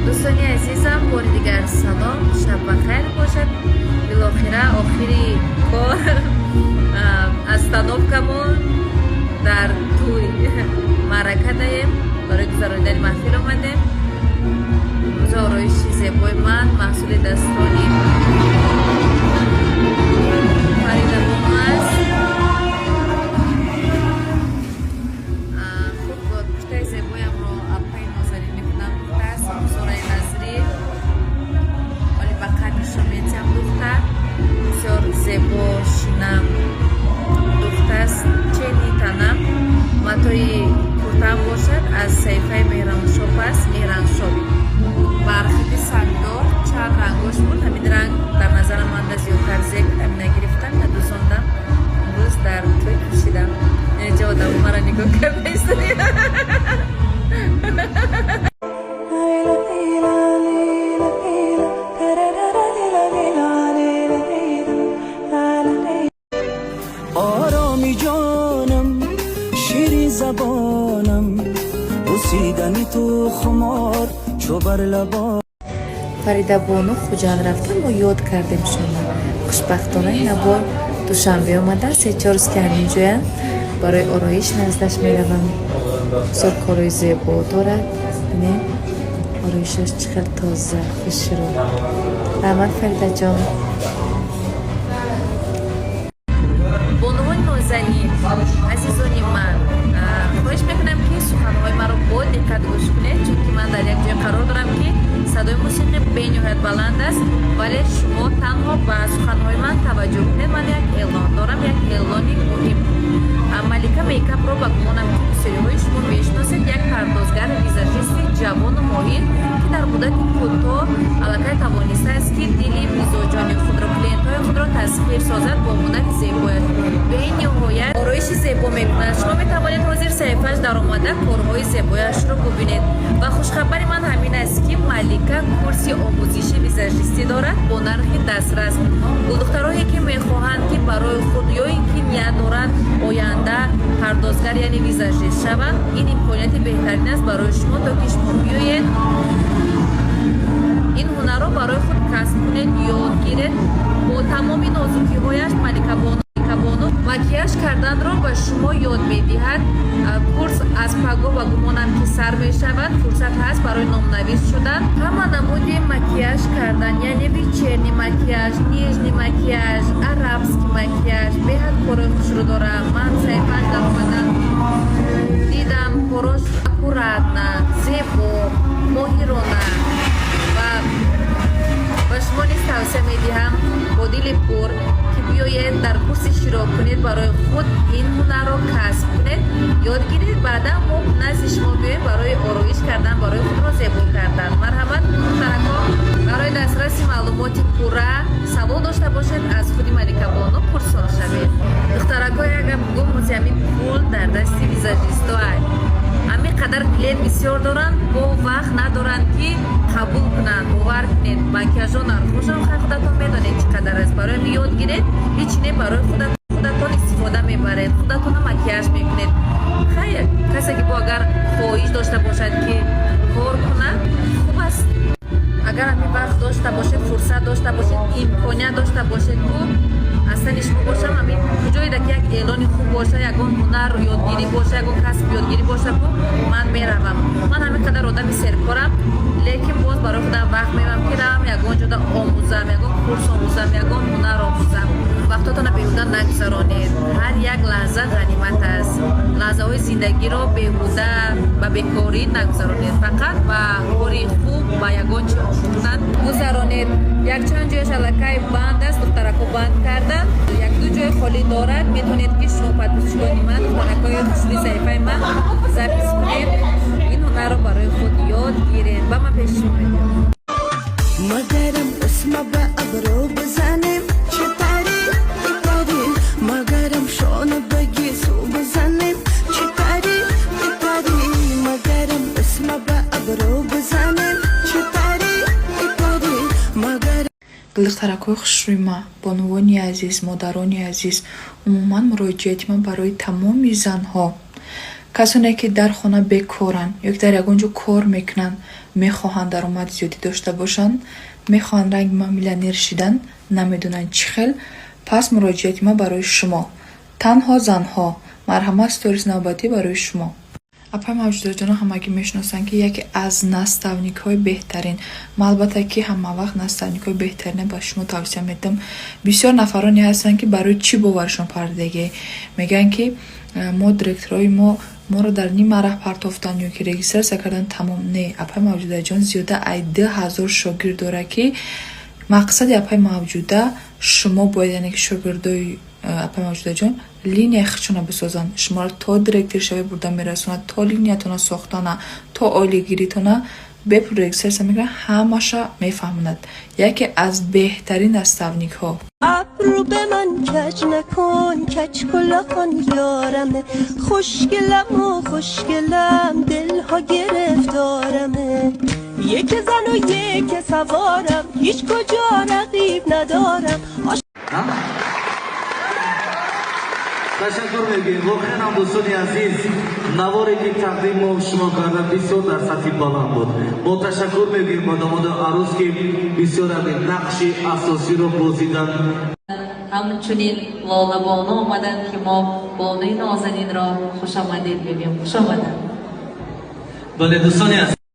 Дӯстони азизам, бори дигар салом, шаб бахайр бошад. Билохира охири кор остановкамон дар тӯй маърака даем, барои гузаронидани маҳфил омадем. Имрӯза ороиши зебои ман маҳсули дастони Фаридабону аст. Хуб, пуштаи зебоямро апаи Нозанини худам духтааст, Сораи Назрӣ. Оли ба қадри шометиам духта, бисёр зебо шинам духтааст. Чени танам матои куртаам бошад, аз саҳифаи Меҳраншоп аст, Меҳраншоп. Бархати сангдор, чанд рангош буд, ҳамин ранг дар назарам манда зиёдтар зеб, ҳамина гирифтам, ина дӯзондам, имрӯз дар тӯй пӯшидам. Инҷа одамо мара нигоҳ карда истоди. Ороми ҷонам, шири забонам, бусидани ту хумор чу бар лабон. Фаридабону Хуҷанд рафта, мо ёд кардем шумо. Хушбахтона, ина бор Душанбе омада, 3-4 рӯз ки ҳамин ҷоянд, барои ороиш наздаш меравам. Бисёр корҳои зебо дорад. Бинед, ороишаш чӣ хел тоза, хушрӯ. Раҳмат, Фаридаҷон. Бонувони нозанин, азизони ман, хоҳиш мекунам, ки суханҳои маро бо диққат гӯш кунед, чунки ман дар як ҷое қарор дорам, ки садои мусиқӣ бениҳоят баланд аст, вале шумо танҳо ба суханҳои ман таваҷҷӯҳ кунед. Ман як эълон дорам, як эълони муҳим. Малика Мейкапро, ба гумонам, ки бисёриҳои шумо мешиносед, як пардозгар, визажисти ҷавону моҳир, ки дар муддати кӯтоҳ аллакай тавонистааст, ки дили мизоҷони худро, клиентҳои худро тасхир созад бо ҳунари зебояш. Бениҳоят ороиши зебо мекунад. Шумо метавонед ҳозир саҳифааш даромада, корҳои зебояшро бубинед. Ва хушхабари ман ҳамин аст, ки Малика курси омӯзиши визажистӣ дорад бо нархи дастрас. Гулдухтарое, ки мехоҳанд, ки барои худ ё ин ки ният доранд оянда пардозгар, яъне визажист шаванд, ин имконияти беҳтарин аст барои шумо, то ки шумо биёед, ин ҳунарро барои худ касб кунед, ёд гиред. Бо тамоми нозукиҳояш Маликабону макияж карданро ба шумо ёд медиҳад. Курс аз паго, ба гумонам, ки сар мешавад, фурсат ҳаст барои номнавис шудан. Ҳама намуди макияж кардан, яъне вечерний макияж, нежный макияж, арабский макияж, беҳад корҳои хушрӯ дорам. Ман саҳифааш даромадам, дидам, корош аккуратно, зебо, моҳирона. Ва ба шумо низ тавсия медиҳам бо дили пур, ки биёед, дар курси иштирок кунед, барои худ ин ҳунарро касб кунед, ёд гиред. Баъдан мо назди шумо биёем барои ороиш кардан, барои худро зебо кардан. Марҳамат, духтарако. Барои дастраси маълумоти пурра, савол дошта бошед, аз худи Маликабону пурсон шавед. Духтарако, як гап гум, ҳамин пул дар дасти визажисто ай. Ҳамин қадар клиент бисёр доранд, бо вақт надоранд, ки қабул кунанд. Бовар кунед, макияжо нархошам хай худатон медонед, чӣ қадар аст. Барои ҳамин ёд гиред, ҳеч не, барои худатон истифода мебаред, худатонро макияж мекунед. Хай, касе ки бо агар хоҳиш дошта бошад, ки кор кунад, хуб аст. Агар ҳамин вақт дошта бошед, фурсат дошта бошед, имконият дошта бошед, ку астани шумо бошам, ҳамин куҷоеда ки як эълони хуб боша, ягон ҳунар ёдгирӣ боша, ягон касб ёдгирӣ боша, ку ман меравам. Ман ҳамин қадар одами серкорам, лекин боз барои худам вақт меёбам, ки равам, ягон ҷода омӯзам, ягон курс омӯзам, ягон ҳунар омӯзам. Вақтотона беҳуда нагузаронед, ҳар як лаҳза ғанимат аст. Лаҳзаҳои зиндагиро беҳуда, ба бекорӣ нагузаронед, фақат ба кори хуб, ба ягон чи омӯхтан гузаронед. Якчанд ҷояш аллакай банд аст, духтарако банд кардан, якду ҷои холӣ дорад. Метавонед, ки шумо, подписчикони ман, духтаракои хушрӯи саҳифаи ман, запись кунед, ин ҳунарро барои худ ёд гиред ва ман пеши шумо мебиём. Магарам чашма ба абрӯ бизанем, чӣ тари тари, магарам шона ба гесу бизанем, чӣ тари тари, магарам чашма ба абрӯ бизанем, чӣ тари тари, магарам. Духтаракҳои хушрӯи ман, бонувони азиз, модарони азиз, умуман муроҷиати ман барои тамоми занҳо, касоне ки дар хона бекоранд ё ки дар ягон ҷо кор мекунанд. Мехоҳанд даромади зиёдӣ дошта бошанд, мехоҳанд ранги ман миллионер шидан, намедонанд чӣ хел. Пас муроҷиати ман барои шумо, танҳо занҳо, марҳамат, сторис навбатӣ барои шумо. Апаи Мавҷудаҷонро ҳамагӣ мешиносанд, ки яке аз наставникҳои беҳтарин. Ман, албатта, ки ҳамавақт наставникҳои беҳтарина ба шумо тавсия медиҳам. Бисёр нафароне ҳастанд, ки барои чӣ боваршон пардагӣ, мегӯянд, ки мо директорои мо моро дар нима раҳ партофтанд ё ки регистрация кардан, тамом. Не, апаи Мавҷудаҷон зиёда ай 2000 шогирд дорад, ки мақсади апаи Мавҷуда шумо бояд, яъне ки шогирдои апаи Мавҷудаҷон линияи худшона бисозанд. Шуморо то директоршавӣ бурда мерасонад, то линиятона сохтана, то ойлигиритона бепул регистрация мекунад, ҳамаша мефаҳмонад. Яке аз беҳтарин наставникҳо. ابرو به من کج نکن، کج کلاهان یارمه. خوشگلم و خوشگلم، دلها گرفتارمه. یک زن و یک سوارم، هیچ کجا رقیب ندارم. Ташаккур мегӯем. Воқеан ҳам, дӯстони азиз, наворе ки тақдим мо шумо карда, бисёр дар сатҳи баланд буд. Мо ташаккур мегӯем ба домоду арӯз, ки бисёр нақши асосиро бозиданд. Ҳамчунин Лолабону омаданд, ки мо бонуи нозанинро хушомадед мегӯем. Хуш омаданд. Бале, дӯстони азиз.